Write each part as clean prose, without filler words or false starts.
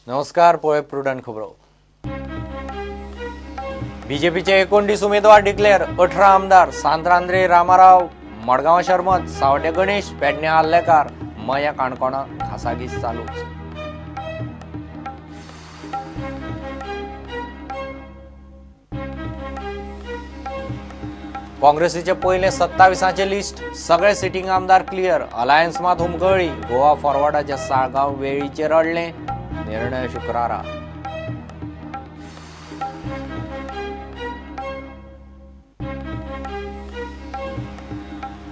नमस्कार, पळय प्रुडंट खबरो. बीजेपीचे 19 उमेदवार डिक्लेअर, 18 आमदार. सांत आंद्रे रामाराव, मडगांव शर्मत, सावटे गणेश, पेडणे आर्लेकार, मया काणकोणा घासाघीस चालूच. काँग्रेसीचे पयले 27 लिस्ट, सगळे सिटींग आमदार क्लियर. अलायन्स मात हुमकळ्ळी. गोवा फॉरवर्डाच्या साळगांव वेळीचेर अडलें, निर्णय शुक्रारा.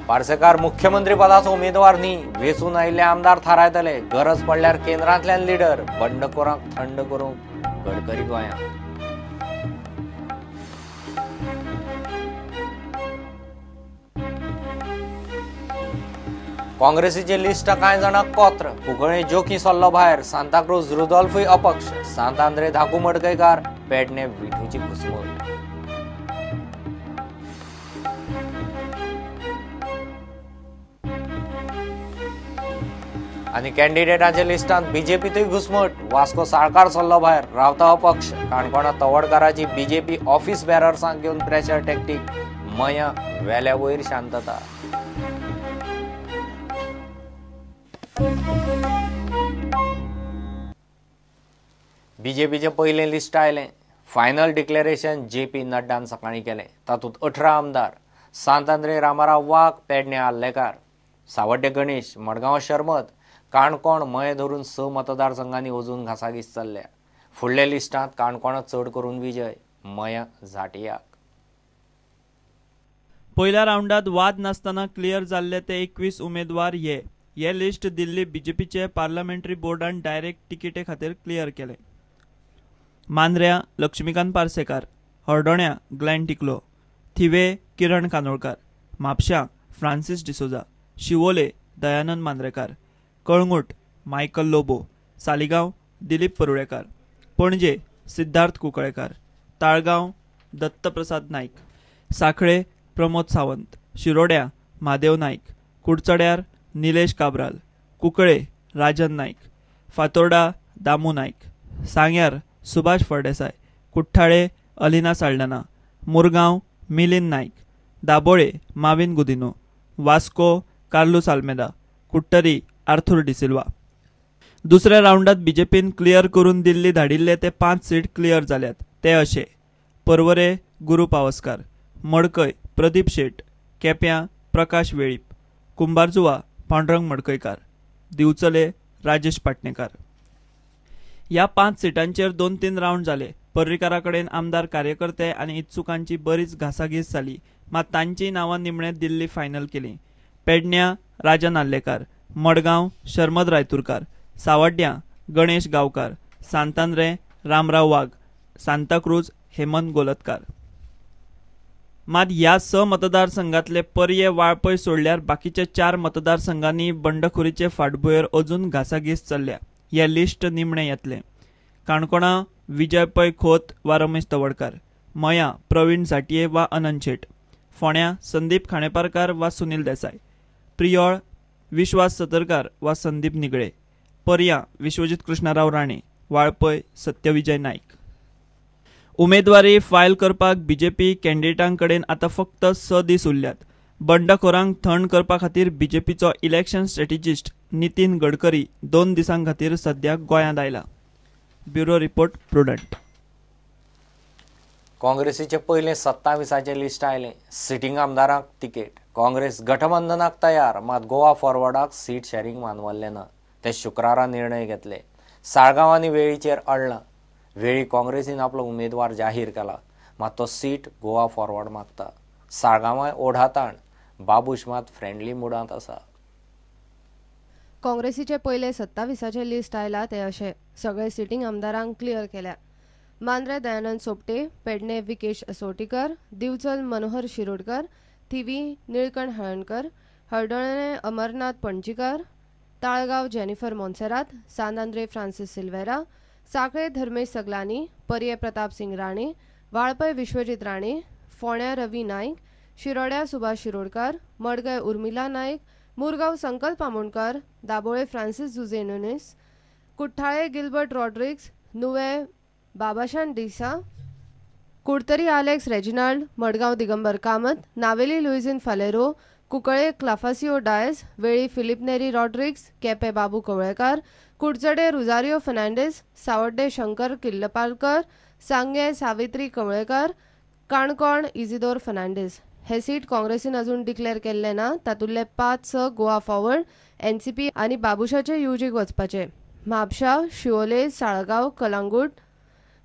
पार्सेकार मुख्यमंत्री पदाचो उमेदवार न्ही, वेंचून आयिल्ले आमदार थारायतले. गरज पडल्यार केंद्रांतल्यान लिडर. बंडखोरांक थंड करूंक गडकरी गोंयांत. काँग्रेसीचे लिस्ट कांय जाणांक कोत्र. कुंकळे जोकी सल्लो भायर, सांताक्रूज रुदोल्फूय अपक्ष, सांत आंद्रे धाकू मडकयकार, पेडणे विठूची घुसमट. आनी कॅन्डिडेटाच्या लिस्टांत बीजेपीतूय घुसमट. वास्को साळकार सल्लो भायर, रावता अपक्ष. काणकोणा तवडकाराची बीजेपी ऑफिस बॅरर्सांक घेवन प्रेशर टॅक्टीक. मया वेल्या वयर शांतता. बीजेपीचें पयलें लिस्ट आयलें. फायनल डिक्लेरेशन जेपी नड्डान सकाळीं केलें. तातूंत 18 आमदार. सांत आंद्रे रामाराव वाघ, पेडणे आर्लेकार, सावड्डे गणेश, मडगांव शर्मत, काणकोण मये धरून 6 मतदारसंघांनी अजून घासाघीस चल्ल्या. फुडल्या लिस्टांत काणकोणांत चड करून विजय, मया झाटियाक. पयल्या रावंडात वाद नासतना क्लियर जाल्ले ते 21 उमेदवार हे. हे लिस्ट दिल्ली बीजेपीचे पार्लमेंटरी बोर्डान डायरेक्ट तिकेटे खातीर क्लियर केले. मांद्र्या लक्ष्मीकांत पार्सेकार, हळदोण्या ग्लॅन टिकलो, थिवे किरण कानोळकार, म्हापशां फ्रांसीस डिसोजा, शिवोले दयानंद मांद्रेकार, कळंगूट मायकल लोबो, सालिगांव दिलीप परुळेकार, पणजे सिद्धार्थ कुंकळेकार, ताळगांव दत्तप्रसाद नायक, साखळे प्रमोद सावंत, शिरोड्या म्हादेव नायक, कुडचड्यार निलेश काब्राल, कुंकळे राजन नायक, फातोर्डा दामू नायक, सांग्यार सुभाष फळदेसाय, कुठ्ठाळे अलिना साल्डाना, मुरगांव मिलिंद नायक, दाबोळे माविन गुदिनो, वास्को कार्लूस आल्मेदा, कुट्टरी आर्थूर डिसिल्वा. दुसऱ्या रावंडात बीजेपीन क्लियर करून दिल्ली धाडिल्ले ते 5 सीट क्लियर जाल्यात ते अशे: पर्वरे गुरू पावसकार, मडकय प्रदीप शेट, केप्यां प्रकाश वेळीप, कुंभारजुवा पांडुरंग मडकयकार, दिवचले राजेश पाटणेकार. ह्या 5 सिटांचेर 2-3 रावंड जाले. पर्रीकारा कडेन आमदार कार्यकर्ते आनी इत्सुकांची बरीच घासाघीस जाली, मात तांची नांवां निमणे दिल्ली फायनल केली. पेडण्या राजन आर्लेकार, मडगांव शर्मद रायतुरकार, सावड्ड्यां गणेश गांवकार, सांतांद्रे रामराव वाघ, सांताक्रूज हेमंत गोलतकार. मात ह्या 6 मतदारसंघातले पर्ये वाळपय सोडल्यार बाकीच्या 4 मतदारसंघांनी बंडखोरीचे फाटभुंयेर अजून घासाघीस चल्ल्या. हे लिस्ट निमणे येतलें. काणकोणा विजय पै खोत वा रमेश तवडकार, मया प्रवीण झाटिये वा अनंत शेट, फोण्या संदीप खाणेपारकार वा सुनील देसाय, प्रियोळ विश्वास सतरकार वा संदीप निगळे, पर्या विश्वजीत कृष्णराव राणे, वाळपय सत्यविजय नायक. उमेदवारी फायल करपाक बीजेपी कॅन्डिडेटां कडेन आतां फक्त 6 दीस उरल्यात. बंडखोरांक थंड करपा खातीर बीजेपीचो इलेक्शन स्ट्रॅटेजिस्ट नितीन गडकरी 2 दिसां खातीर सद्या गोंयांत आयला. Bureau report, Prudent. काँग्रेसीचे पयले 27 लिस्ट आयलें. सिटींग आमदारांक तिकेट. काँग्रेस गठबंधनाक तयार, मात गोवा फॉरवर्डाक सीट शॅरिंग मानवल्लें ना. ते शुक्रारा निर्णय घेतले. साळगांव आनी वेळीचेर अडलां. वेळी काँग्रेसीन आपलो उमेदवार जाहीर केला, मात तो सीट गोवा फॉरवर्ड मागता. साळगांवाय ओढाताण, बाबूश मात फ्रेंडली मुडांत आसा. काँग्रेसीचे पयले 27 लिस्ट आयला ते अशे: सगळे सिटींग आमदारांक क्लियर केल्या. मांद्रे दयानंद सोपटे, पेडणे विकेश सोटीकर, दिवचल मनोहर शिरोडकर, थिवी निळकंठ हळणकर, हळदोणे अमरनाथ पणजीकर, ताळगांव जेनिफर मोन्सेरात, सांत आंद्रे फ्रांसीस सिल्वेरा, साखळे धर्मेश सगलानी, पर्ये प्रताप सिंग राणे, वाळपय विश्वजीत राणे, फोण्या रवी नायक, शिरोड्या Subhash Shirodkar, Margao Urmila Naik, Mormugao Sankalp Amonkar, Dabolim Francis Jose Nunes, Kuthale Gilbert Rodrigues, Nuvem Babashan D'Sa, Curtorim Alex Reginald, Madgaon Digambar Kamat, Navelim Luizinho Faleiro, Cuncolim Clafasio Dias, Velim Filipe Neri Rodrigues, Quepem Babu Kavlekar, Kudchade Rosario Fernandes, Savarde Shankar Killapalkar, Sanguem Savitri Kavlekar, Canacona Isidore Fernandes. हे seat काँग्रेसीन अजून declare केल्ले ना. तातूंतले 5-6 Goa forward, NCP आनी बाबुशाचे युजीक वचपाचे. म्हापशा, शिवोले, साळगांव, कलांगूट,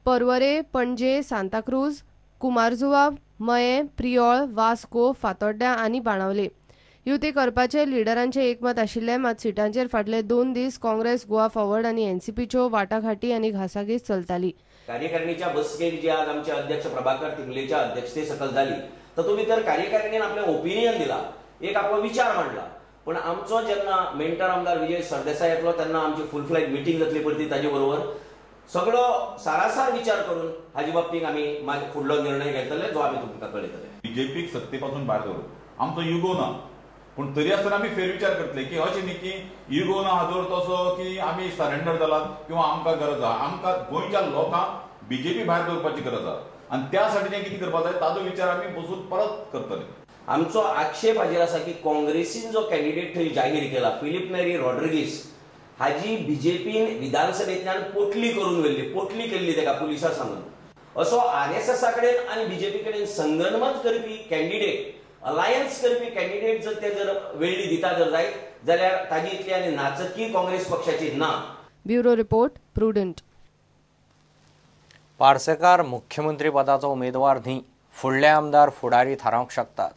पर्वरे, पणजे, सांताक्रूज, कुमारजुवा, मये, प्रियोळ, वास्को, फातोड्ड्या आनी बाणावले. युती करपाचे लिडरांचे एकमत आशिल्ले, मात सिटांचेर फाटले 2 दीस काँग्रेस, गोवा फॉरवर्ड आनी एनसीपीच्यो वाटाघाटी आनी घासाघीस चलताली. कार्यकारिणीच्या बसकेक जी आज आमचे अध्यक्ष प्रभाकर तिंगलेच्या अध्यक्षते सकल जाली, तातूंत भितर कार्यकारिणीन आपलें ओपिनियन दिला, एक आपलो विचार मांडला. पण आमचो जेन्ना मेंटर आमदार विजय सरदेसाय येतलो तेन्ना आमची फूल फ्लॅज मिटींग जातली परती, ताजे बरोबर सगळो सारासार विचार करून हाजे बाबतीत आमी मागीर फुडलो निर्णय घेतले जो आमी तुमकां कळयतले. बीजेपीक सत्ते पासून भायर दवरू आमचो युगो ना, पूण तरी आसतना आमी फेरविचार करतले की अशें न्ही की युगो ना हाजो अर्थ असो की आमी सरेंडर जालात किंवा आमकां गरज आहा. आमकां गोंयच्या लोकांक बीजेपी भायर दवरपाची गरज आहा आनी त्या साठी जें कितें करपाक जाय ताजो विचार आमी बसून परत करतले. आमचो आक्षेप हाजेर आसा की काँग्रेसीन जो कॅन्डिडेट थंय जाहीर केला फिलीप नेरी रॉड्रिगीस हाजी बीजेपीन विधानसभेंतल्यान पोटली करून व्हेल्ली, पोटली केल्ली ताका पुलिसां सांगून. असो आरएसएसा कडेन आनी बीजेपी कडेन संगनमत करपी कॅन्डिडेट, अलायन्स करपी कॅन्डिडेट जर ते जर वेळली दिता जर जायत जाल्यार ताजी इतली आनी नाचकी काँग्रेस पक्षाची ना. Bureau report, Prudent. Parsekar मुख्यमंत्री पदाचो उमेदवार न्ही, फुडले आमदार फुडारी थारावंक शकतात.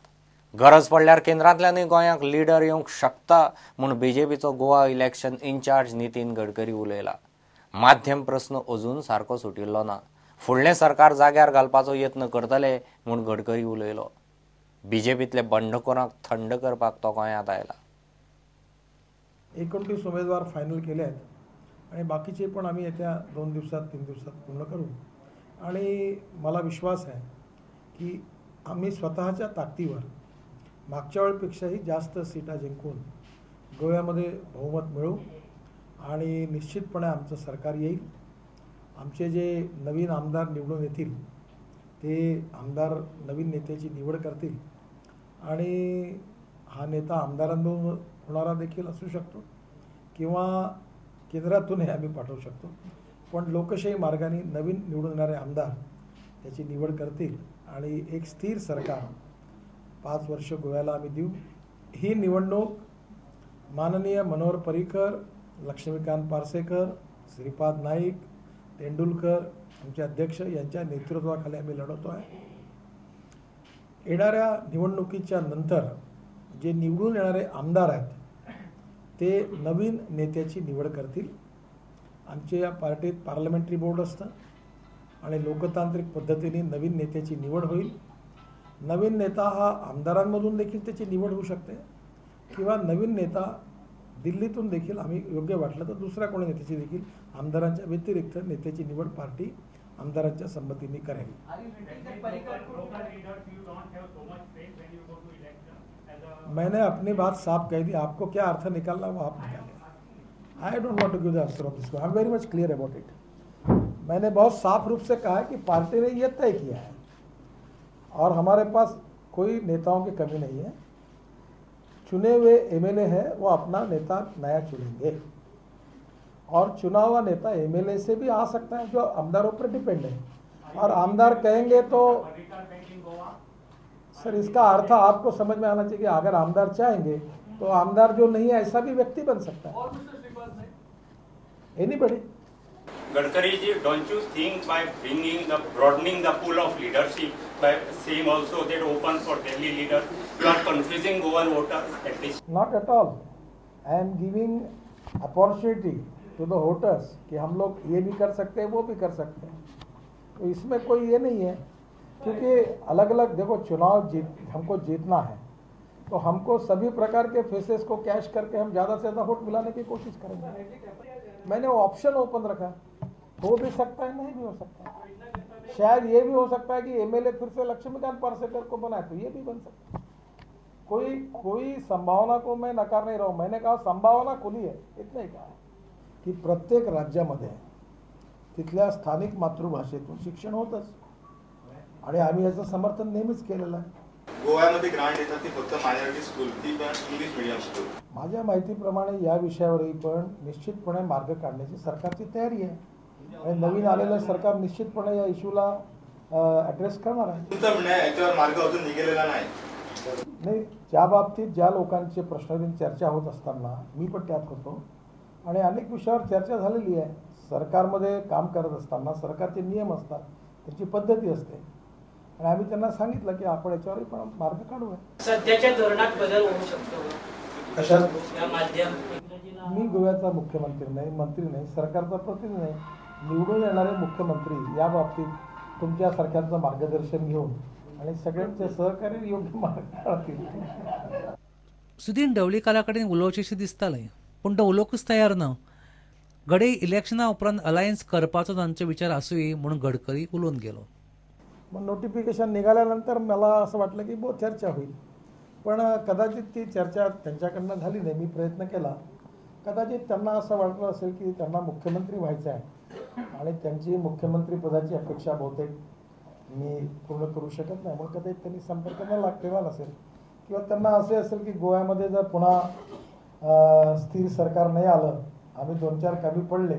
गरज पडल्यार केंद्रांतल्यानूय गोंयांक लिडर येवंक शकता म्हूण बीजेपीचो Goa election incharge Nitin Gadkari उलयला. माध्यम प्रस्न अजून सारको सुटिल्लो ना, फुडलें सरकार जाग्यार घालपाचो यत्न करतले म्हूण गडकरी उलयलो. बीजेपीतले बंडखोरांक थंड करपाक तो गोंयांत आयला. 29 उमेदवार फायनल केले आहेत आणि बाकीचे पण आम्ही येत्या 2 दिवसात 3 दिवसात पूर्ण करू. आणि मला विश्वास आहे की आम्ही स्वतःच्या ताकदीवर मागच्या वेळेपेक्षाही जास्त सीटा जिंकून गोव्यामध्ये बहुमत मिळवू आणि निश्चितपणे आमचं सरकार येईल. आमचे जे नवीन आमदार निवडून येतील ते आमदार नवीन नेत्याची निवड करतील आणि हा नेता आमदारांमधून होणारा देखील असू शकतो किंवा केंद्रातूनही आम्ही पाठवू शकतो, पण लोकशाही मार्गाने नवीन निवडून येणारे आमदार त्याची निवड करतील आणि एक स्थिर सरकार 5 वर्ष गोव्याला आम्ही देऊ. ही निवडणूक माननीय मनोहर पर्रिकर, लक्ष्मीकांत पार्सेकर, श्रीपाद नाईक, तेंडुलकर आमचे अध्यक्ष यांच्या नेतृत्वाखाली आम्ही लढवतो आहे. येणाऱ्या निवडणुकीच्या नंतर जे निवडून येणारे आमदार आहेत ते नवीन नेत्याची निवड करतील. आमच्या या पार्टीत पार्लमेंटरी बोर्ड असतं आणि लोकतांत्रिक पद्धतीने नवीन नेत्याची निवड होईल. नवीन नेता हा आमदारांमधून देखील त्याची निवड होऊ शकते किंवा नवीन नेता दिल्लीतून देखील आम्ही योग्य वाटलं तर दुसऱ्या कोणी नेत्याची देखील आमदारांच्या व्यतिरिक्त नेत्याची निवड पार्टी आमदारांच्या संमतीने करेल. मैंने अपनी बात साफ कह दी, आपको क्या अर्थ निकालना वो आप निकालें. I don't want to give the answer of this, I am very much clear about it. मैंने बहुत साफ रूप से कहा है कि पार्टी ने ये तय किया है और हमारे पास कोई नेताओं की कमी नहीं है. चुने हुए एमएलए हैं वो अपना नेता नया चुनेंगे और चुना हुआ नेता एमएलए से भी आ सकता है जो आमदारों पर डिपेंड है. और आमदार कहेंगे तो सर इसका अर्थ आपको समझ में आना चाहिए कि अगर आमदार चाहेंगे तो आमदार जो नहीं है ऐसा भी व्यक्ति बन सकता है. Anybody. Gadkari ji, don't you think by bringing the broadening the pool of leadership, by saying also that open for Delhi leaders, you are confusing Goan voters at least? Not at all. I am giving opportunity to the voters कि हम लोग ये भी कर सकते हैं वो भी कर सकते हैं, तो इसमें कोई ये नहीं है क्योंकि अलग अलग देखो चुनाव जीत हमको जीतना है तो हमको सभी प्रकार के फेसेस को कैश करके हम ज़्यादा से ज़्यादा वोट मिलाने की कोशिश करेंगे. मैंने वो ऑप्शन ओपन रखा, हो भी सकता है नहीं भी हो सकता है. शायद ये भी हो सकता है कि एमएलए फिर से लक्ष्मीकांत पार्सेकर को बनाए तो ये भी बन सकता है. कोई कोई संभावना को मैं नकार नहीं रहा हूँ. मैंने कहा संभावना खुली है, इतना ही कहा. की प्रत्येक राज्यामध्ये तिथल्या स्थानिक मातृभाषेतून शिक्षण होतंच आणि आम्ही याचं समर्थन नेहमीच केलेलं आहे. गोव्यामध्ये ग्रांट येतात ती फक्त मायनॉरिटी स्कूल, ती पण इंग्लिश मीडियम स्कूल. माझ्या माहितीप्रमाणे या विषयावरही पण निश्चितपणे मार्ग काढण्याची सरकारची तयारी आहे आणि नवीन आलेलं सरकार निश्चितपणे या इश्यूला ॲड्रेस करणार आहे. तुमचं म्हणणं आहे याच्यावर मार्ग अजून निघालेला नाही? नाही, ज्या बाबतीत ज्या लोकांचे प्रश्नांची चर्चा होत असताना मी पण त्यात होतो आणि अनेक विषयावर चर्चा झालेली आहे. सरकारमध्ये काम करत असताना सरकारचे नियम असतात, त्यांची पद्धती असते आणि आम्ही त्यांना सांगितलं की आपण याच्यावरही पण मार्ग काढूया. सध्याच्या धोरणात बदल होऊ शकतो कशात? माध्यम मी गोव्याचा मुख्यमंत्री नाही, मंत्री नाही, सरकारचा प्रतिनिधी नाही. निवडून येणारे मुख्यमंत्री या बाबतीत तुमच्यासारख्यांचं मार्गदर्शन घेऊन आणि सगळ्यांचे सहकार्य योग्य मार्ग काढतील. सुदीन ढवळीकारा कडेन उलोवचेंशें दिसतालें पूण तो उलोवंकूच तयार ना. घडये इलेक्शना उपरांत अलायन्स करपाचो तांचो विचार आसुये म्हणून गडकरी उलोवन गेलो. मग नोटिफिकेशन निघाल्यानंतर मला असं वाटलं की बहुत चर्चा होईल, पण कदाचित ती चर्चा त्यांच्याकडनं झाली नाही. मी प्रयत्न केला, कदाचित त्यांना असं वाटलं असेल की त्यांना मुख्यमंत्री व्हायचं आहे आणि त्यांची मुख्यमंत्रीपदाची अपेक्षा बहुतेक मी पूर्ण करू शकत नाही, म्हणून कदाचित त्यांनी संपर्क न केला नसेल किंवा त्यांना असे असेल की गोव्यामध्ये जर पुन्हा स्थिर सरकार नाही आलं, आम्ही 2-4 कमी पडले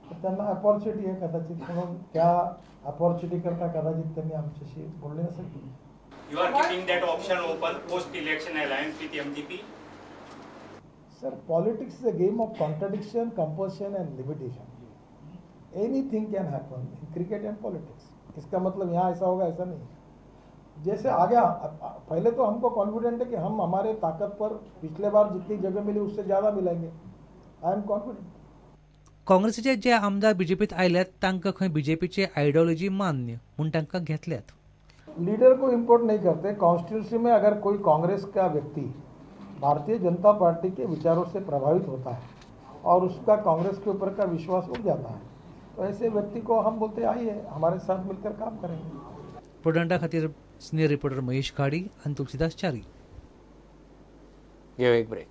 तर त्यांना अपॉर्च्युनिटी आहे कदाचित, म्हणून त्या अपॉर्च्युनिटीकरता कदाचित त्यांनी आमच्याशी बोलले नसेल. You are keeping that option open post election alliance with MGP? Sir, politics is a game of contradiction, compulsion and limitation. Anything can happen in cricket and politics. इसका मतलब यहाँ ऐसा होगा ऐसा नहीं. जैसे आ गया पहले तो हमको कॉन्फिडेंट है कि हम हमारे ताकत पर पिछले बार जितनी जगह मिली उससे ज़्यादा मिलेंगे. I am confident. काँग्रेसीचे जे आमदार बीजेपीत आयल्यात तांकां खंय बीजेपीची आयडियोलॉजी मान्य म्हूण तांकां घेतल्यात. लीडर को इम्पोर्ट नहीं करते. कॉन्स्टिट्यूंसी में अगर कोई कांग्रेस का व्यक्ति भारतीय जनता पार्टी के विचारों से प्रभावित होता है और उसका कांग्रेस के ऊपर का विश्वास उठ जाता है तो ऐसे व्यक्ति को हम बोलते आइए हमारे साथ मिलकर काम करेंगे. प्रुडंटा खातीर सिनियर रिपोर्टर महेश खाडी आणि तुलसीदास चारी. घेऊ एक ब्रेक.